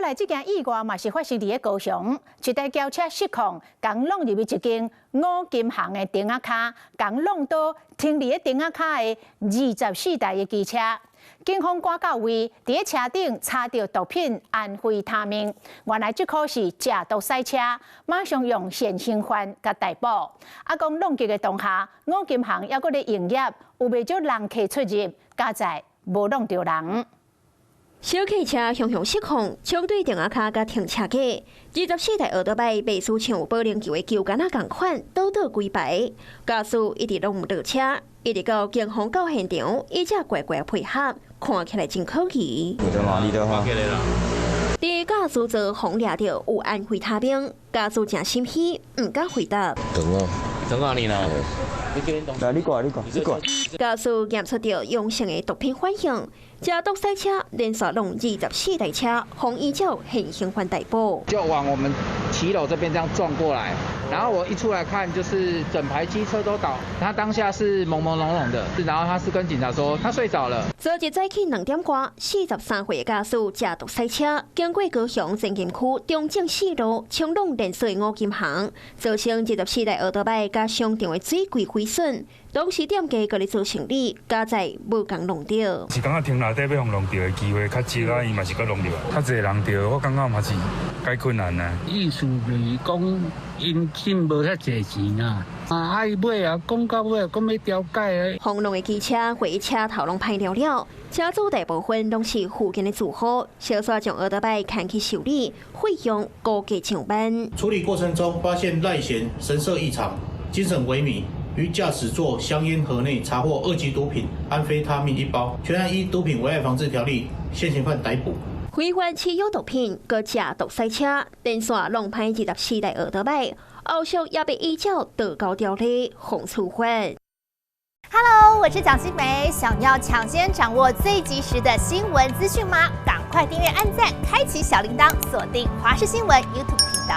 來這件意外嘛是發生佇咧高雄，一台轎車失控，共挵入去一間五金行的頂仔跤，共挵倒停佇咧頂仔跤的24台的機車。警方趕到位，佇咧車頂查著毒品安非他命，原來這箍是食毒賽車，馬上用現行犯共逮捕。啊，講挵擊的當下，五金行猶閣咧營業，有袂少人客出入，佳哉無挵著人。小客車雄雄失控，衝對頂仔跤佮停車格，24台歐多拜袂輸像保齡球的球桿仔仝款，倒倒規排。駕駛一直攏毋落車，一直到警方到現場，伊才乖乖配合，看起來真可疑。佇駕駛座予掠著有安非他命，駕駛誠心虛，毋敢回答。等啊，等啊你呢？來，你過來，你過，你過來。駕駛驗出著陽性的毒品反應，食毒賽車連續挵24台車，予依照現行犯逮捕。就往我們騎樓這邊這樣撞過來，然後我一出來看，就是整排機車都倒。他當下是朦朦朧朧的，然後他是跟警察說他睡着了。昨日早起2點外，43歲的駕駛食毒賽車，經過高雄前鎮區中正四路，衝挵連鎖五金行，造成24台歐多拜佮商場的水櫃毀損。當時店家閣咧做生理，佳哉無共挵著。是感覺停內底欲予挵著的機會較少啊，伊嘛是閣挵入來，較濟人著，我感覺嘛是較困難啊。意思就是講，𪜶掙無遐濟錢啊，啊，伊尾啊，講到尾講欲調解。予挵的機車回車頭攏歹了了，車主大部分攏是附近的住戶，小煞將歐多拜牽去修理，費用估計上萬。處理過程中發現賴賢神色異常，精神萎靡。於駕駛座香菸盒內查獲二級毒品安非他命一包，全案依毒品危害防治條例現行犯逮捕。非法持有毒品，閣食毒賽車，連續挵歹24台歐多拜，後續也欲依照道交條例予處罰。 Hello，我是蔣新梅，想要搶先掌握最及時的新聞資訊嗎？趕快訂閱、按讚、開啟小鈴鐺，鎖定華視新聞 YouTube 頻道。